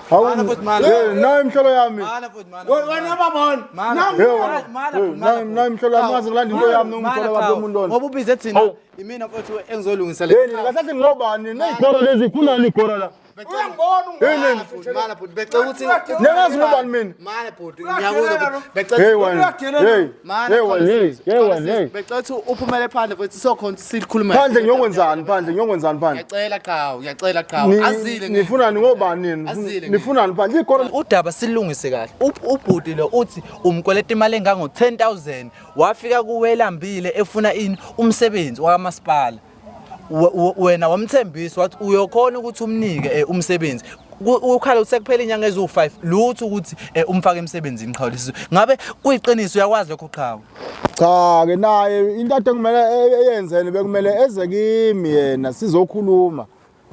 Hawu. Mana futhi, mana. Hey, nayi imhlolo yami. Mana futhi mana. Wena babona. Mana. Hey, Mana, mana, hey, mana. nayi imhlolo yami, ngaze ngilanda into yami nomhlolo wakhe umuntu lona. Ngoba ubize thina. Hawu. Imina mfowethu engizolungisa le. Hey, nina kahle kahle ngobani? Ney'gora lezi kunani igora la? Uyangibona Hey, nina. Futhi mana bhuti becela ukuthi Niyangazi ngobani mina? Mana bhuti ngiyakuzwa bhuti. Becela Hey wena. Hey. Hey wena. Hey, hey wena. Hey. Becela ukuthi uphumele phandle mfowethu sokhona sikhuluma. Phandle ngiyokwenzani phandle ngiyokwenzani phandle? Ngiyacela qhawe, ngiyacela qhawe. Azile Nifunani ngobani nini? Azile ngi- Nifunani phandle igora Udaba silungise kahle. Ubhuti lo uthi umkweleta imali engango 10,000 wafika kuwe elambile efuna ini umsebenzi wakamasipala. Wena wamthembisa wathi uyokhona ukuthi umnike umsebenzi. Ukhala ukuthi sekuphela inyanga eziwu5 lutho ukuthi umfake emsebenzini qhawe lesizwe. Ngabe kuyiqiniso uyakwazi lokho qhawe? Cha ke naye into ade kumele eyenzele bekumele eze kimi yena sizokhuluma.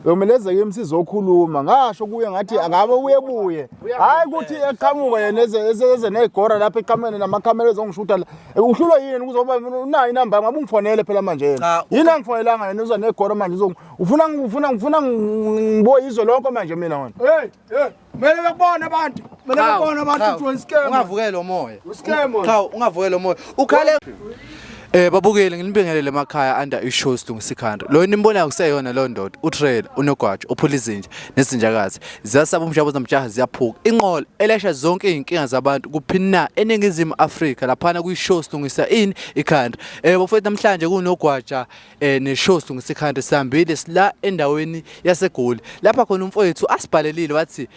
Bekumele eze kimi sizokhuluma. Ngasho kuye ngathi angabe uye buye. Hayi ukuthi eqhamuka yena eze eze eze nezigora lapha eqhamukene namakhamera ezongishutha la. Uhlulwa yini kuzoba unayo inamba ngabe ungifonele phela manje yena. Cha, Yini angifonelanga yena uza negora manje uzong ufuna ufuna ngifuna ngiboye izwe lonke manje mina wena. Hey, hey, kumele bekubone abantu. Kumele bekubone abantu ukuthi uyi-scam. Ungavukela umoya. U-scam wena. Cha, ungavukela umoya. Ukhale babukeli nginibingelele emakhaya under ishow Silungisa ikhanda. Lo nimbonayo kuseyona lo ndoda, uTrail, unogwajo, uphula izinja nezinjakazi. Ziyasaba umjabo zamjaha ziyaphuka. Inqola elesha zonke izinkinga zabantu kuphina eNingizimu Afrika laphana kwishow Silungisa ini ikhanda. Bafowethu namhlanje kunogwaja neshow Silungisa ikhanda sihambile sila endaweni yaseGoli. Lapha khona umfowethu asibhalelile wathi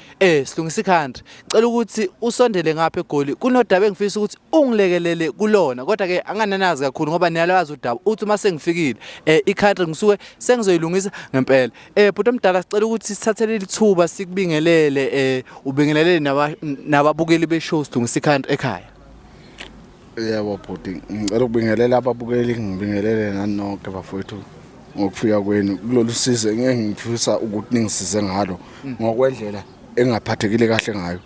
Silungisa ikhanda cela ukuthi usondele ngapha eGoli kunodaba engifisa ukuthi ungilekelele kulona kodwa ke angananazi kakhulu ngoba niyalwazi udaba uthi uma sengifikile i-country ngisuke sengizoyilungisa ngempela. Bhuti omdala sicela ukuthi sithathele lithuba sikubingelele ubingelele nababukeli beshow Silungisa ikhanda ekhaya. Yebo bhuti, ngicela ukubingelela ababukeli, ngibingelele nani nonke bafowethu ngokufika kwenu kulolu sizo engeke ngifisa ukuthi ningisize ngalo ngokwendlela engaphathekile kahle ngayo.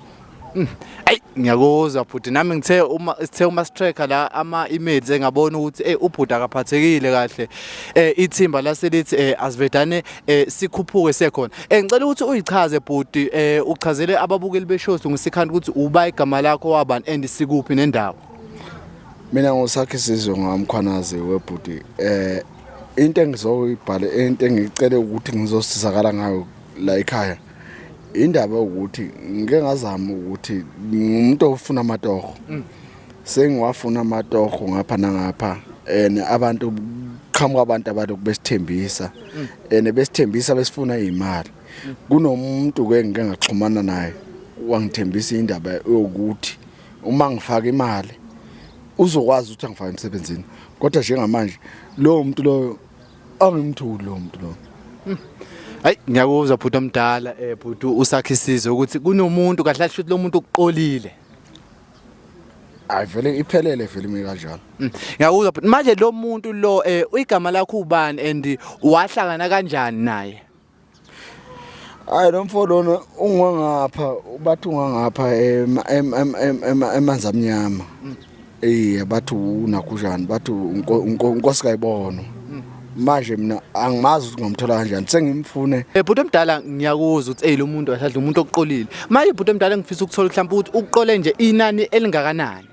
Ayi ngiyakuzwa bhuti nami ngithe uma sithe uma sitracker la ama emails engabona ukuthi ubhuti akaphathekile kahle ithimba laselithi asivedane sikhuphuke sekhona. Ngicela ukuthi uyichaze bhuti uchazele ababukeli beshow Silungisa ikhanda ukuthi uba igama lakho wabani and sikuphi nendawo. Mina ngosakhe sizwe ngamkhwanazi webhuti into engizoyibhala into engicele ukuthi ngizosizakala ngayo la ekhaya indaba ukuthi ngike ngazama ukuthi ngumuntu ofuna amatoho. Sengiwafuna amatoho ngapha nangapha and abantu qhamuka abantu abalokhu besithembisa and besithembisa besifuna imali. Kunomuntu ke ngike ngaxhumana naye wangithembisa indaba yokuthi uma ngifaka imali uzokwazi ukuthi angifake emsebenzini kodwa njengamanje lowo muntu loyo angimthuli lowo muntu loyo. Hayi ngiyakuzwa bhuti omdala bhuti usakhe isizwe ukuthi kunomuntu kahle kahle lo muntu ukuqolile. Hayi vele iphelele vele imi kanjalo. Ngiyakuzwa bhuti manje lo muntu lo igama lakho ubani and wahlangana kanjani naye? Hayi lo mfo lona ungangapha bathi ungangapha emanzi amnyama. Bathi unakhujani bathi unkosikayibono. Manje mina angimazi ukuthi ngamthola kanjani sengimfune. Bhuti omdala ngiyakuzwa ukuthi lo muntu asadla umuntu okuqolile. Manje bhuti omdala ngifisa ukuthola mhlawumbe ukuthi uqole nje inani elingakanani.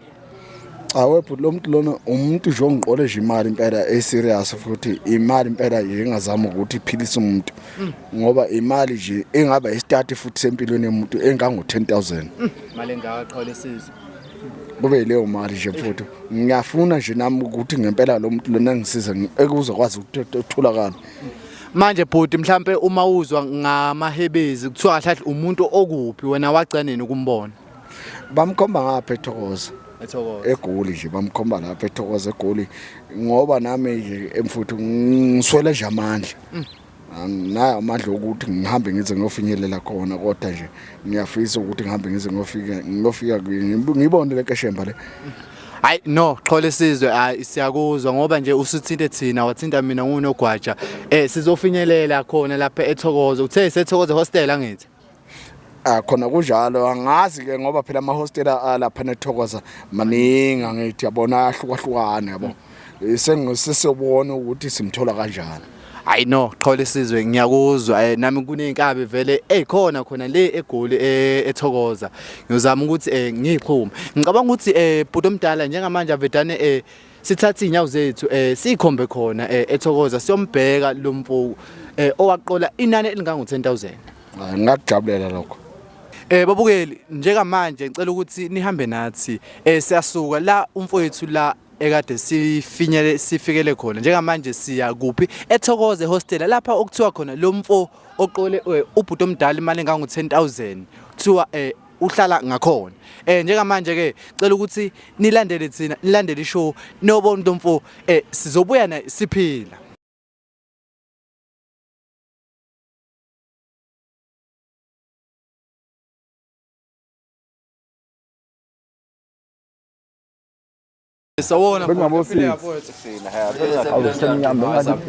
Cha webhuti lo muntu lona umuntu nje ongiqole nje imali impela e-serious futhi imali impela nje engazama ukuthi iphilise umuntu. Ngoba imali nje engaba isitati futhi sempilweni yomuntu engango 10,000. Imali engaka qhawule sizwe. Kube leyo mali nje futhi. Ngiyafuna nje nami ukuthi ngempela lo muntu lona ngisize ekuzokwazi ukutholakala. Manje bhuti mhlambe uma uzwa ngamahebezi kuthiwa kahle kahle umuntu okuphi wena wagcina nini ukumbona? Bamkhomba ngapha eThokoza. Ethokoza. EGoli nje bamkhomba lapha eThokoza eGoli ngoba nami nje emfuthu ngiswele nje amandla. Anginayo amandla okuthi ngihambe ngize ngiyofinyelela khona kodwa nje ngiyafisa ukuthi ngihambe ngize ngiyofika ngibone le keshemba le. Hayi no qhole sizwe hayi siyakuzwa ngoba nje usuthinte thina wathinta mina ngunogwaja sizofinyelela khona lapha eThokoza uthe sethokoza hostel angithi. Khona kunjalo angazi ke ngoba phela ama hostel alapha neThokoza maningi angithi yabona ahlukahlukane yabo. Sengisesiyobona ukuthi simthola kanjani. Hayi no, qhawule sizwe ngiyakuzwa nami kuney'nkabi vele ey'khona khona le eGoli eThokoza. Ngiyozama ukuthi ngiyixhume. Ngicabanga ukuthi bhuti omdala njengamanje avedane sithathe iy'nyawo zethu siyikhombe khona eThokoza siyombheka lo mfo owaqola inani elingango-10,000. Hayi, Ngingakujabulela lokho. Babukeli njengamanje ngicela ukuthi nihambe nathi siyasuka la umfowethu la ekade sifinyele sifikele khona njengamanje siya kuphi eThokoze hostel lapha okuthiwa khona lo mfo oqole ubhuti omdala imali engango 10000 kuthiwa uhlala ngakhona njengamanje ke cela ukuthi nilandele thina nilandele ishow nobona lo mfo sizobuya naye siphila. Sawona Bekungabo six.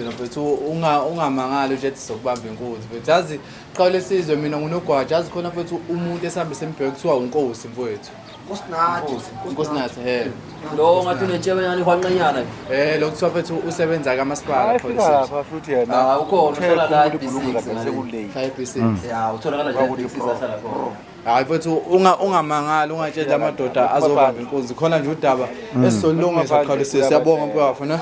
Mfethu ungamangali nje sizokubamba inkunzi mfethu. Yazi qawule sizwe mina ngunogwaja yazi khona mfethu umuntu esihambe sembheke kuthiwa unkosi mfethu. Nkosinathi. Nkosinathi he. Lo ngathi unentshebe ihwanqenyana. Lo kuthiwa mfethu usebenza kamasipala Fika lapha futhi yena. Ah, ukhona uhlala la Uthekha umuntu ibhulukwe e-B6 lakhe sekulate. Hlala e-B6. Ya, utholakala nje e-B6 ahlala khona. Hayi mfethu ungamangali ungatsheli amadoda azobamba inkunzi khona nje udaba esizolungisa qhala siyabonga mfowethu ne.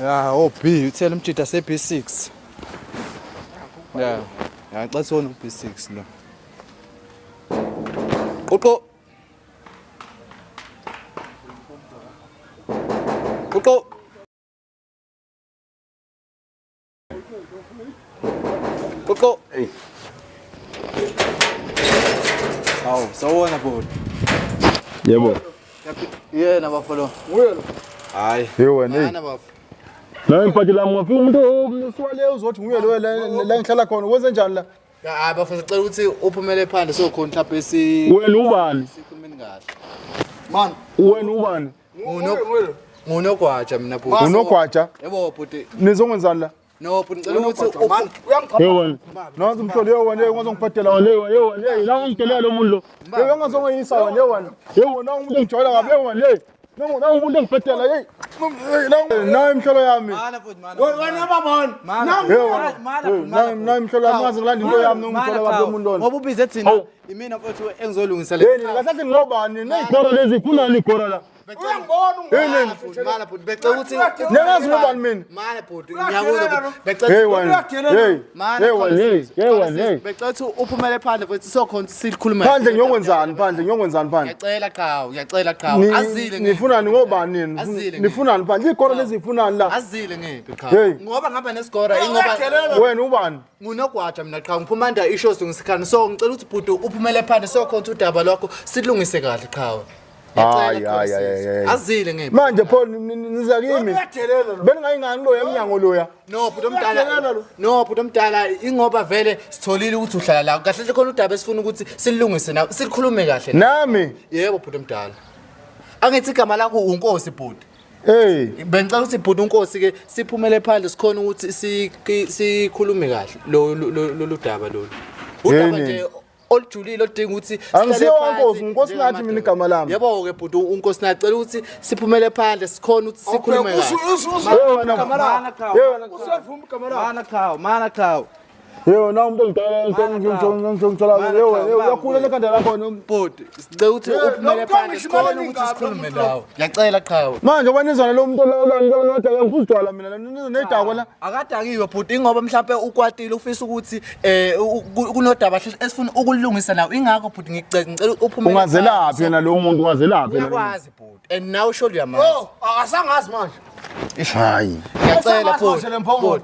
Ya, oh B uthela umjida se B6. Ya. Ya xa sona B6 lo. Qoqo. Qoqo. Qoqo. Hey. Hawu, sawubona bhuti. Yebo. Yena bafo lo. Hayi. Hey wena hey. Mana bafo. Nawe mphathi lami ngafika umuntu osuwale uzothi nguye lo la ngihlala khona wenze njani la? Hayi bafo sicela ukuthi uphumele phandle sokhona mhlawumbe si Wena ubani? sikhulumeni kahle. Man. Wena ubani? Ngunogwaja mina bhuti. Unogwaja? Yebo bhuti. Nizongwenzani la? No bhuti ngicela ukuthi Man, uyangicapha. Hey wena. Nansi umhloli hey wena hey ungazongibhadela wena hey wena hey wena hey la ungidelela lo muntu lo. Hey ungazongeyisa wena hey wena. Hey wena umuntu engijwayela kabi hey wena hey. Nangu nangu umuntu engibhadela hey. Hey la nayi imhlolo yami. Mana bhuti mana. Wena babona. Mana. Hey wena. Mana Nayi nayi imhlolo yami ngaze ngilanda into yami nongithola kabi lo muntu lona. Ngoba ubize thina imina mfowethu engizolungisa le. Hey nina kahle kahle ngobani? Neyigora lezi funani igora la. Uyangibona Hey nina. Mana bhuti becela ukuthi Ningazi ngobani mina? Mana bhuti ngiyakuzwa bhuti. Becela Hey wena. Hey. Hey wena hey. Hey wena hey. Becela ukuthi uphumele phandle mfowethu sokhona sikhuluma. Phandle ngiyokwenzani phandle ngiyokwenzani phandle? Ngiyacela qhawe, ngiyacela qhawe. Azile ngephi? Nifunani ngobani nini? Azile Nifunani phandle? Igora lezi ifunani la? Azile ngephi Hey. qhawe? Ngoba ngihamba nesigora ingoba Wena ubani? ngunogwaja mina qhawe ngiphuma under ishows ngisikhani. So ngicela ukuthi bhuti uphumele phandle sokhona udaba lwakho silungise kahle qhawe. Hayi hayi hayi hayi. Azile ngephi? Manje pho niza kimi. Uyadelela lo. Beningayingani loya emnyango loya. No bhuti omdala. No bhuti omdala ingoba vele sitholile ukuthi uhlala la. Kahle hle khona udaba esifuna ukuthi silungise nawe, sikhulume kahle. Nami. Yebo bhuti omdala. Angithi igama lakho uNkosi bhuti. Hey. Bengicela ukuthi bhuti uNkosi ke siphumele phandle sikhona ukuthi sikhulume kahle lo lolu daba lolu. Udaba Yini? nje olujulile oludinga ukuthi Angisiyo sihlale phansi uNkosi, uNkosi nathi mina igama lami. Yebo ke bhuti uNkosi nathi cela ukuthi siphumele phandle sikhona ukuthi sikhulume kahle. Hey wena. Hey wena. Usevuma igama lakho. Mana qhawe, mana qhawe. Hey wena umuntu engidala ngithola hey wena hey uyakhula lekhanda lakho. Bhuti, sicela ukuthi uphumele phandle sikhona ukuthi sikhulume nawe. Ngiyacela qhawe. Manje wanizana lo muntu lo lo lo ngifuna mina nizwa nedakwa la. Akadakiwe bhuti ingoba mhlawumbe ukwatile ufisa ukuthi kunodaba esifuna ukulungisa nawe ingakho bhuti ngicela ngicela uphumele. Ungazelaphi yena lo muntu ungazelaphi yena. Uyakwazi bhuti and nawe surely uyamazi. Oh, akasangazi manje. Hayi. Ngiyacela Asangazi manje le mphongolo.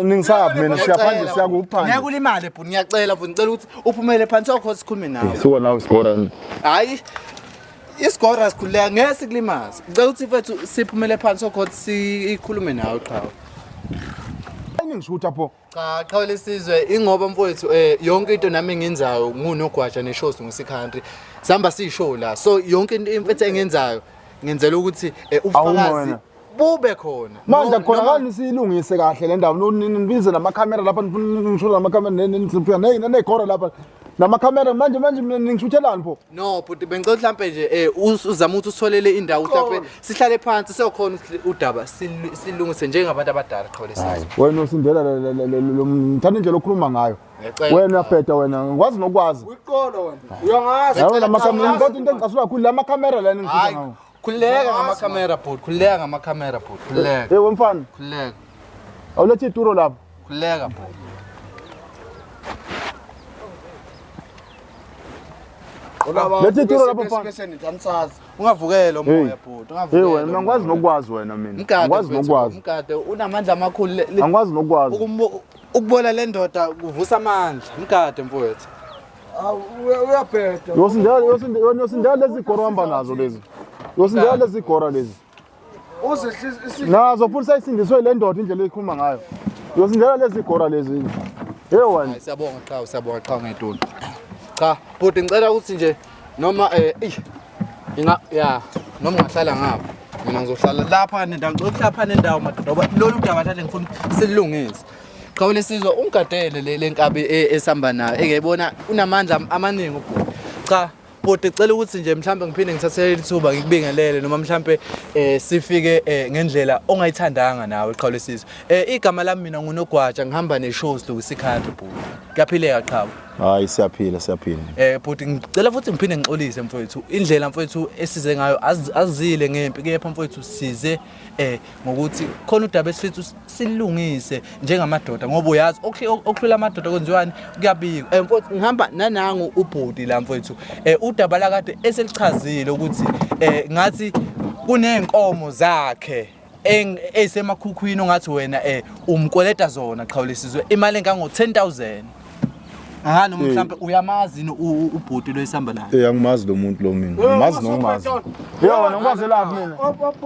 Ningisabi mina siya phandle siya kuphandle. Ngeke ulimale bhuti ngiyacela bhuti ngicela ukuthi uphumele phansi sokho sikhulume nawe. Suka nawe sigora. Hayi isigora sikhululeka ngeke sikulimaze. Ngicela ukuthi mfethu siphumele phansi sokho sikhulume nawe qhawe. Ningishutha pho. Cha qhawe lesizwe ingoba mfowethu yonke into nami engiyenzayo ngunogwaja neshows ngisikhantri. Sihamba siyishow la. So yonke into mfethu engiyenzayo ngenzela ukuthi ubufakazi wena. bube khona. Manje khona kani siyilungise kahle le ndawo nibize namakhamera lapha nifuna ngisho namakhamera nifika negora lapha. Namakhamera manje manje mina ningishuthelani pho? No bhuti, bengicela mhlampe nje uzame ukuthi usitholele indawo mhlampe sihlale phansi siyokhona ukuthi udaba silungise njengabantu abadala qhawe lesizwe. Wena usindela lo ngithanda indlela okhuluma ngayo. Ngiyacela. Wena uyabheda wena, ngikwazi nokwazi. Uyiqola wena. Uyangazi. Yawe lamakhamera, kodwa into engicasula kakhulu lamakhamera lana engishutha Hayi, ngawo. khululeka ngamakhamera bhuti, khululeka ngamakhamera bhuti, khululeka. Hey wemfana, Khululeka. awulethe ituro lapho. Khululeka bhuti. Letha ituro lapho mfana. Bese nithi anisazi. Ungavukela umoya bhuti, Hey ungavukela. wena, mina ngikwazi nokwazi wena mina. Mgade Ngikwazi mfethu, nokwazi. Mgade unamandla amakhulu. Angikwazi nokwazi. Ukubona le ndoda kuvusa amandla. Mgade mfowethu. Awu, uyabheda. Yosindela yosindela yosindela lezi gora ohamba nazo lezi. Yosindela lezi gora lezi. Uzehlisa Nazo futhi sayisindiswe le ndoda indlela eyikhuluma ngayo. Yosindela lezi gora lezi. Hey wena. Hayi siyabonga cha, siyabonga cha ngetulu. Cha, bhuti ngicela ukuthi nje noma inga ya noma ungahlala ngapha. Mina ngizohlala lapha nendawo, ngicela ukuhlala lapha nendawo madoda ngoba lolu daba hlale ngifuna silungise. Qhawe lesizwe ungigadele le nkabi esihamba nayo engiyibona unamandla amaningi ubhuti. Cha bhuti, cela ukuthi nje mhlambe ngiphinde ngithathele ithuba ngikubingelele noma mhlambe sifike ngendlela ongayithandanga nawe Qhawe lesizwe. Igama lami mina nguNogwaja, ngihamba ne-show Silungisa iCountry bhuti. Kuyaphileka Qhawe. Hayi siyaphila siyaphila. Bhuti ngicela futhi ngiphinde ngixolise mfowethu. Indlela mfowethu esize ngayo azile ngempi kepha mfowethu size ngokuthi khona udaba esifisa silungise njengamadoda ngoba uyazi okuhlula amadoda kwenziwani kuyabikwa. Mfowethu ngihamba nanangu ubhuti la mfowethu. Udaba lakade eselichazile ukuthi ngathi kunenkomo zakhe ezisemakhukhwini ongathi wena umkweleta zona Qhawe lesizwe imali engango 10,000. Aha noma mhlambe uyamazi yini ubhuti lo esihamba naye? Angimazi lo muntu lo mina. Angimazi nokumazi. Yebo wena ngikwazelaphi mina?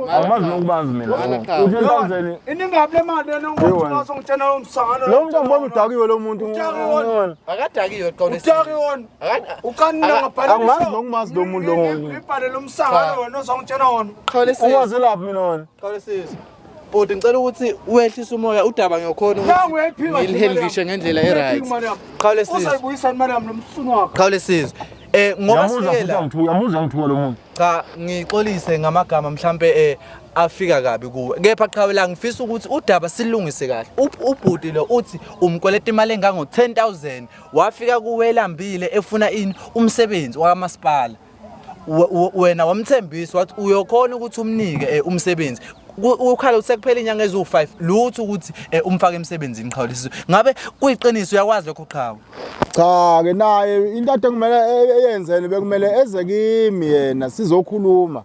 Angimazi nokumazi mina. Cha. U-10,000. Iningabi le mali lena Hey, wena. ngizongitshena lo msangano. Lo muntu angibona udakiwe lo muntu. Udakiwe wona. Akadakiwe Qhawe lesizwe. Utaki wona. Ukanina ngabhala. Angimazi nokumazi lo muntu lo. Ngibhale lo msangano wena ozongitshena wona. Qhawe lesizwe. Ungwazelaphi mina wena? Qhawe lesizwe. Bhuti ngicela ukuthi wehlise umoya udaba ngiyokhona Nangu uyayiphika ukuthi ngilihandlishe ngendlela e-right. Qhawe lesizwe. Uzayibuyisa imali yami lo msunu wakho. Qhawe lesizwe. Ngoba Ngiyamuzwa sifike futhi la angithuka, ngiyamuzwa ngithuka lo muntu. cha ngixolise ngamagama mhlambe afika kabi kuwe. Kepha Qhawe la ngifisa ukuthi udaba silungise kahle. Ubhuti lo uthi umkweleta imali engango 10,000 wafika kuwe elambile efuna ini umsebenzi wakamasipala. Wena wamthembisa wathi uyokhona ukuthi umnike umsebenzi. Ukhala ukuthi sekuphela inyanga eziwu-5 lutho ukuthi umfake emsebenzini Qhawe lesizwe. Ngabe kuyiqiniso uyakwazi lokho Qhawe? Cha ke naye into ade kumele eyenzele bekumele eze kimi yena sizokhuluma.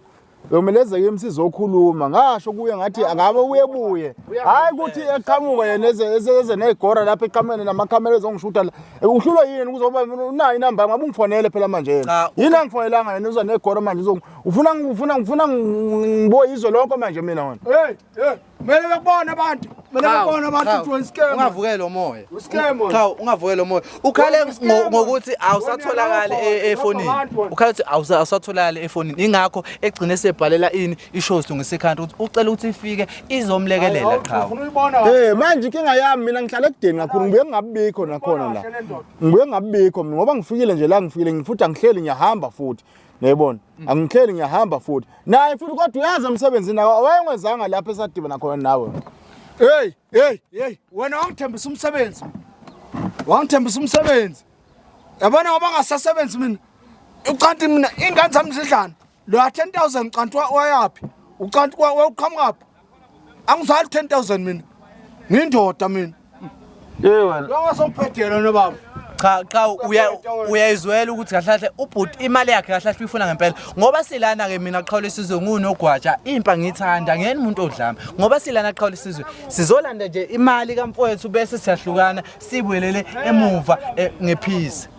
Bekumele eze kimi sizokhuluma. Ngasho kuye ngathi akabe uyebuye. Hayi ukuthi eqhamuka yena eze nezigora lapha eqhamukene namakhamera ezongishutha la. Uhlulwe yini kuzoba unayo inamba ngabe ungifonele phela manje yena. Cha, Yini angifonelanga yena uza negora manje ufuna ngifuna ngifuna ngiboye izwe lonke manje mina wena. Hey, hey, kumele bekubone abantu. Kumele bekubone abantu ukuthi wena scam. Ungavukela umoya. Uscam wena. Cha, ungavukela umoya. Ukhale Wena uscam. ngokuthi awusatholakali Wena efonini. abantu wena. Ukhale ukuthi awusatholakali efonini. Ingakho egcine sebhalela ini ishow Silungisa iCountry ukuthi ucela ukuthi ifike izomlekelela Qhawe. Ufuna uyibona. Manje inkinga yami mina ngihlala ekudeni kakhulu ngibuye ngingabikho nakhona la. Ngibuye ngingabikho mina ngoba ngifikile nje la ngifikile futhi angihleli ngiyahamba futhi. Uyayibona? Angihleli ngiyahamba futhi. Naye futhi kodwa uyazi emsebenzini wayengwenzanga lapho esadibana khona nawe. Hey, hey, hey, wena wangithembisa umsebenzi. Wangithembisa umsebenzi. Yabona ngoba ngasasebenzi mina. Ukanti mina ingane zami zidlana. Lo 10,000 kanti wayaphi? Ukanti wawuqhamukaphi? Angizali 10,000 mina. Ngindoda mina. Hey wena. Longasongiphethe no baba. Cha cha uyayizwela ukuthi kahle kahle ubhuti imali yakhe kahle kahle uyifuna ngempela ngoba silana ke mina Qhawe lesizwe nguNogwaja impa ngithanda ngeni umuntu odlama ngoba silana Qhawe lesizwe sizolanda nje imali kamfowethu bese siyahlukana sibuyelele emuva ngephisi.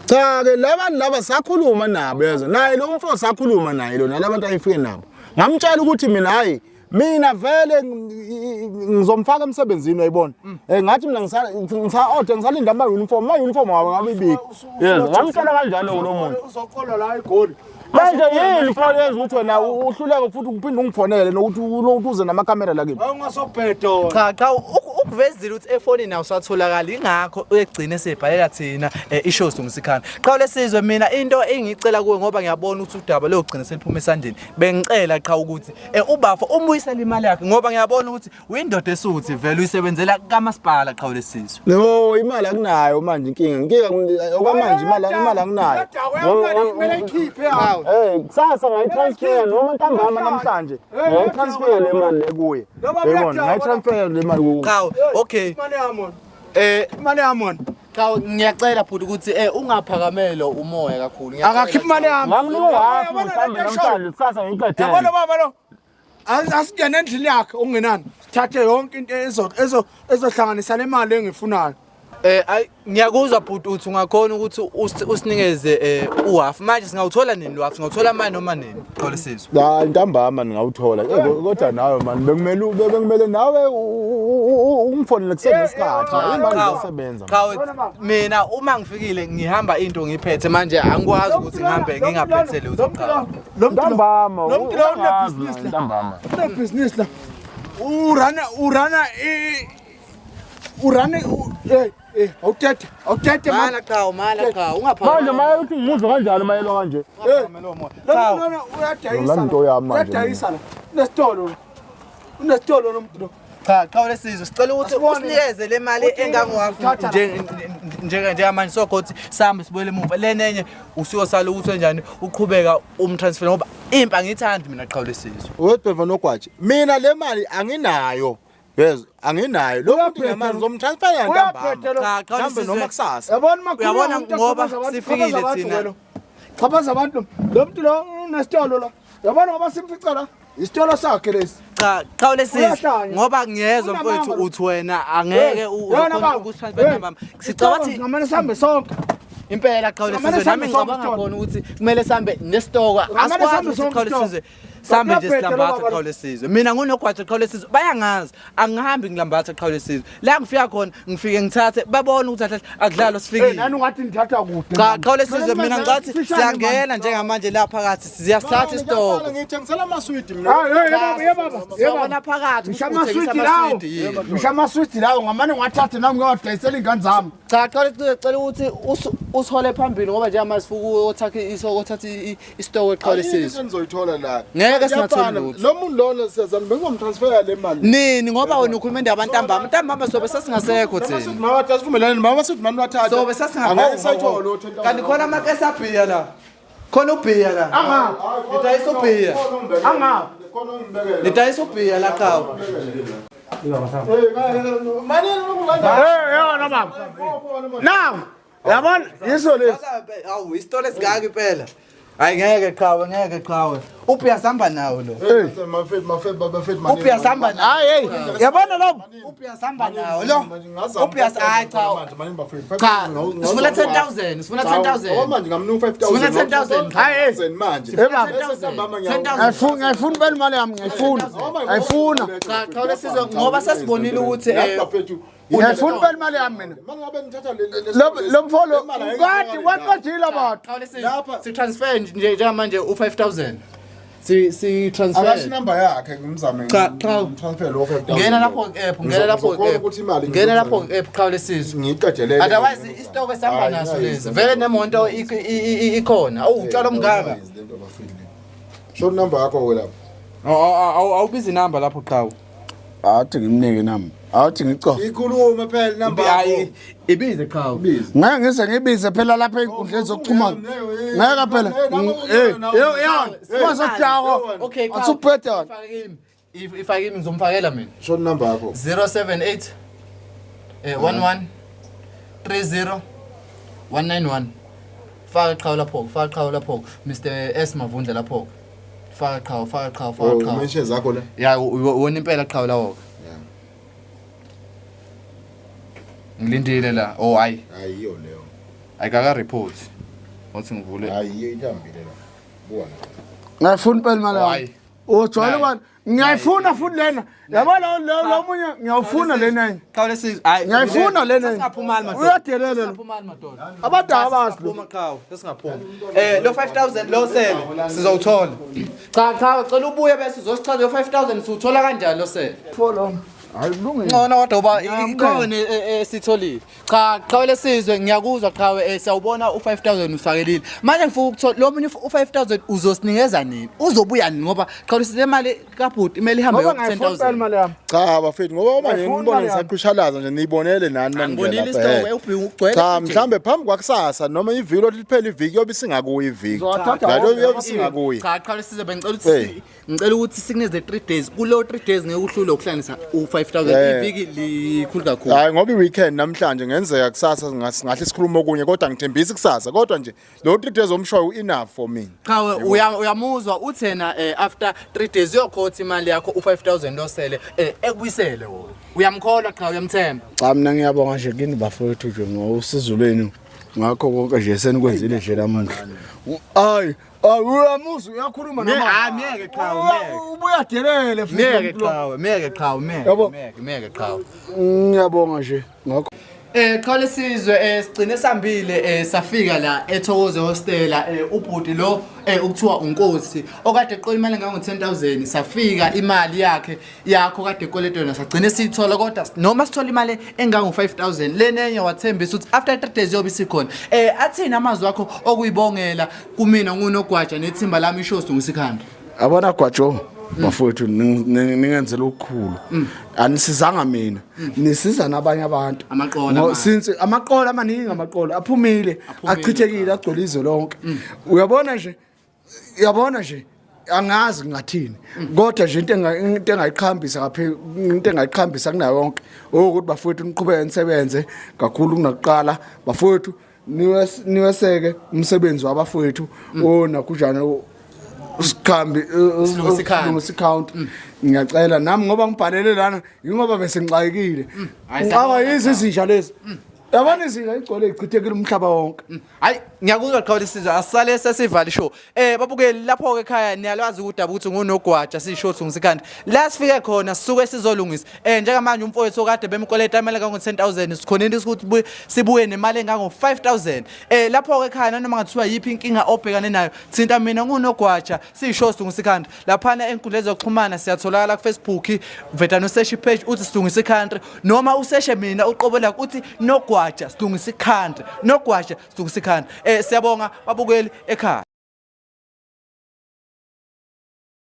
Cha ke labantu laba sakhuluma nabo yezwa naye lo mfo sakhuluma naye lo nalabantu ayifike nabo ngamtshela ukuthi mina hayi mina vele ngizomfaka emsebenzini uyayibona. Ngathi mina ngisa order ngisalinda ama uniform, ama uniform wabo ngabe ibiki. Yes, ngamtshela kanjalo lo muntu. Uzoqola la eGoli. Manje yini kufanele yenza ukuthi wena uhluleke futhi uphinde ungifonele nokuthi ulokuthi uze namakhamera la kimi. Awungasobheda wena. Cha cha ukuvezile ukuthi efonini awusatholakali ingakho uyegcine sebhalela thina ishow silungisa ikhanda. Qhawe lesizwe mina into engicela kuwe ngoba ngiyabona ukuthi udaba logcina seliphuma esandleni. Bengicela qha ukuthi ubafo umuyisele imali yakhe ngoba ngiyabona ukuthi uyindoda esuthi vele uyisebenzela kamasipala qhawe lesizwe. No, imali akunayo manje inkinga. Inkinga okwamanje imali anginayo. Kumele ikhiphe hawo. Eh, kusasa ngayitransfer noma ntambama namhlanje. Ngayitransfer le mali le kuye. Yayibona, ngayitransfer le mali kuye. Qhawe, okay. Imali yami wena. Eh Imali yami wena. Qhawe ngiyacela bhuti ukuthi ungaphakamelo umoya kakhulu. Ngiyacela, Akakhiphe imali yami. Ngamnika hafu mhlawumbe namhlanje kusasa ngiyiqedele. Yabona baba lo. Asingene endlini yakhe ungenani. Sithathe yonke into ezo ezohlanganisa le mali engifunayo. Ay ngiyakuzwa bhuti uthi ungakhona ukuthi usinikeze uhalf. Manje singawuthola nini lo half? Singawuthola manje noma nini? Qhawe lesizwe. Hayi ntambama ningawuthola. Kodwa nawe man bekumele nawe ungifonele kusenesikhathi. Imali izosebenza. Qhawe mina uma ngifikile ngihamba into ngiphethe manje angikwazi ukuthi ngihambe ngingaphethe lutho qhawe. Lo muntu lo Ntambama. Lo muntu lo unebhizinisi la. Ntambama. Unebhizinisi la. Urana urana urana eh awuthethe awuthethe man. Mala qhawe mala qhawe Manje ungaphakameli. maye uthi ngimuzwe kanjani mayelwa kanje? Lo muntu lona uyadayisa. Lona into yami manje. Uyadayisa la. Unesitolo lo. Unesitolo lo muntu lo. Cha qhawe lesizwe sicela ukuthi Asibone. usinikeze le mali Uthi engangohafu uthatha nje njengamanje sokuthi sihambe sibuyele emuva lenenye usiyosala ukuthi kanjani uqhubeka umtransfer ngoba impi angiyithandi mina qhawe lesizwe. Webheva nogwaji. Mina le mali anginayo. Yezwa, anginayo. Lo muntu ngemali ngizomtransfer ntambama. Uyabheda lo. Cha qhawe Mhlawumbe noma lesizwe. kusasa. Yabona makhulu Uyabona ngoba sifikile thina. Xhaphaza abantu lo muntu lo unesitolo la. Yabona ngoba simfica la. Isitolo sakhe lesi. Cha qhawe lesizwe Uyahlanya. ngoba ngiyezwa Unamanga mfowethu lo. uthi wena angeke Yona baba. ukutransfer ntambama. Sicabanga ukuthi ngamane sihambe sonke. impela qhawe lesizwe Ngamane nami sihambe sonke ngicabanga isitolo. khona ukuthi kumele sihambe nesitoko Ngamane asikwazi sihambe ukuthi sonke qhawe isitolo. lesizwe sambe nje Uyabheda lo silambatha baba lo. qhawe lesizwe mina ngunogwaja qhawe lesizwe bayangazi angihambi ngilambatha qhawe lesizwe la ngifika khona ngifike ngithathe babone ukuthi kahle akudlalwa Eh sifikile nani ungathi ngithatha kude. cha qhawe lesizwe mina ngicathi Sishane, siyangena njengamanje la phakathi siyasithatha isitoko Ngithengisela amaswidi mina. Hayi hey baba ye baba. Ye siyabona baba. phakathi Ngisho ukuthi uthengisa amaswidi lawo. amaswidi yini Ngisho amaswidi lawo ngamane ngiwathathe nami ngiwadayisela ingane zami. Cha qhawe lesizwe cela ukuthi usihole phambili ngoba njengamanje sifuka ukuthatha isokothatha isitoko qhawe lesizwe Nizoyithola la. Ngeke singatholi lutho. Lo muntu lona siyazama bengizomtransfera le mali. Nini ngoba wena ukhuluma indaba ntambama ntambama sobe sesingasekho thina Mama asivumelane mama sithi mani wathatha. sobe Angeke sayithola lo sesingakanti kanti khona amakesi abhiya la khona ubhiya la nidayisa ubhiya Angaphi? Khona ungibekele. nidayisa ubhiya la qhawe Mani Eh yona baba. Now yabona yiso lesi. awu isitolo esingaka impela hayi ngeke qhawe ngeke qhawe ubhiya sihamba nawo lo ubhiya sihamba nawo Hayi hey yabona lo. ubhiya sihamba nawo lo ubhiya hayi cha cha sifuna 10000 sifuna 10000 Manje ngamnika 5000. Sifuna 10,000. Hayi, hey. manje. Eh baba. 10000 Ngiyayifuna ngiyayifuna impela imali yami ngiyayifuna. Ngiyayifuna. Cha qhawe lesizwe ngoba sesibonile ukuthi Ngiyayifuna impela imali yami mina. Manje ngabe nithatha Lo lo mfolo kade waqedile abantu. Qhawe lesizwe Lapha- si transfer nje njengamanje u5000 si si Akasho transfer inamba yakhe ngimzame Cha, cha. transfer lo 5000. ngena lapho app ngena lapho Ngizokhona app ukuthi imali ngena lapho app qhawe lesizwe ngiyiqedelele. otherwise isitoko esihamba naso lezi vele nemonto ikhona awu utshwala omngaka Show number yakho ke lapho. awubizi inamba lapho qhawe Athi ngimnike nami. Athi ngicofe. Ikhulume phela inamba yakho. ibize qhawe Ngeke ngize ngibize phela lapha ey'nkundleni zokuxhumana. Ngeke phela. Eh, yo yo, wasodako. okay qhawe. Athuphethe wena. Ifake kimi. Ifake kimi ngizomfakela mina Show number yakho. 078 11 30 191 faka qhawe lapho faka qhawe lapho Mr S Mavundla lapho faka qhawe faka qhawe faka Oh, qhawe mention zakho la. ya wona impela qhawe lawo Yeah. ngilindile la oh hayi Hayi iyo leyo. ayikaka report wathi ngivule Hayi iyo ithambile la. Buka la. Ngiyayifuna impela imali Oh, yami. hayi Ujwayele ubani? Ngiyayifuna futhi lena. Yabo lo lo lo munye ngiyawufuna lena enye. Qhawe lesizwe. Hayi. Ngiyayifuna lena enye. Singaphumani madoda. Uyadelela lo. Singaphumani madoda. Abadala bazi lo. Singaphuma qhawe, sesingaphuma. Eh lo 5000 lo sele sizowuthola. Cha cha cela ubuye bese uzosichaza lo 5000 siwuthola kanjani lo sele. Follow. Hayi kulungile. Ngcono kodwa uba ikhona esitholile. Cha qhawe lesizwe ngiyakuzwa qhawe siyawubona u5000 ufakelile. Manje ngifuna ukuthola lo munye u5000 uzosinikeza nini? Uzobuya nini ngoba qhawe lesizwe le mali kabhuti imele ihambe Ngoba yo ngayifuna 10000. imali yami. Cha bafethu ngoba uma nje Ngiyayifuna ngibona imali yami. ngisaqhushalaza nje niyibonele nani Angibonile naningena isitoko lapha. ewubhinga ugcwele. Cha mhlambe phambi kwakusasa noma iviki lothi liphele iviki yobe singakuyi iviki. Uzowathatha Ngalo wonke yobe singakuyi. Cha qhawe lesizwe bengicela Hey. ukuthi ngicela ukuthi sikuneze 3 days. Kulo 3 days ngeke uhlule ukuhlanganisa u5000 Eh. iviki likhulu kakhulu. Hayi ngoba i-weekend namhlanje ngenzeka kusasa singahle sikhulume okunye kodwa ngithembisi kusasa kodwa nje lo 3 days omshoyo enough for me. Qhawe uyamuzwa uthena after 3 days uyokhotha imali yakho u5000 losele ekubuyisele wona. Uyamkholwa qhawe uyamthemba. Cha mina ngiyabonga nje kini bafowethu nje ngosizo lwenu ngakho konke nje senikwenzile nje namuhla. Hayi, Uyamuzwa uyakhuluma Ne noma. ah miyeke qhawe miyeke. Ubuyadelele futhi. Miyeke qhawe miyeke qhawe miyeke Yabo. miyeke miyeke qhawe. Ngiyabonga nje ngakho Qhawe lesizwe sigcine sambile safika la eThokoze Hostela ubhuti lo ukuthiwa uNkosi okade eqola imali engango 10000 safika imali yakhe yakho kade ekweleta yona sagcine siyithola kodwa noma sithola imali engango 5000 lenenye wathembisa ukuthi after 3 days yobe isikhona. Athini amazwi akho okuyibongela kumina ngunogwaja nethimba lami ishow Silungisa Ikhanda? Abona gwajo bafowethu ningenzela okukhulu. Anisizanga mina, nisiza nabanye abantu. Amaqola amanye. Since amaqola amaningi amaqola aphumile, achithekile agcwele izwe lonke. Uyabona nje, uyabona nje angazi ngingathini kodwa nje into engayiqhambisa ngaphe into engayiqhambisa kunayo yonke ukuthi bafowethu niqhubeke nisebenze kakhulu kunakuqala bafowethu niweseke umsebenzi wabafowethu onakujana usikhambi Silungisa ikhanda. Silungisa i-count ngiyacela nami ngoba ngibhalele lana yingoba bese ngixakekile Hayi, ngixakwa siyabonga, yizi izinja lezi yabona izinja igcwele ichithekile umhlaba wonke. Hayi ngiyakuzwa qhawe lesizwe asale sesivala ishow. Babukeli lapho ke ekhaya niyalwazi udaba ukuthi ngunogwaja sishow Silungisa Ikhanda. La sifike khona sisuke sizolungisa. Njengamanje umfowethu okade bemkweleta imali kango 10000 sikhonile ukuthi sibuye nemali engango 5000. Lapho ke ekhaya nanoma ngathiwa yiphi inkinga obhekane nayo thinta mina ngunogwaja sishow Silungisa Ikhanda. Laphana enkundleni zokuxhumana siyatholakala ku Facebook Vedano search page uthi Silungisa Country noma useshe mina uqobo lakho uthi Nogwaja Silungisa Country. Nogwaja Silungisa Country. Siyabonga babukeli ekhaya.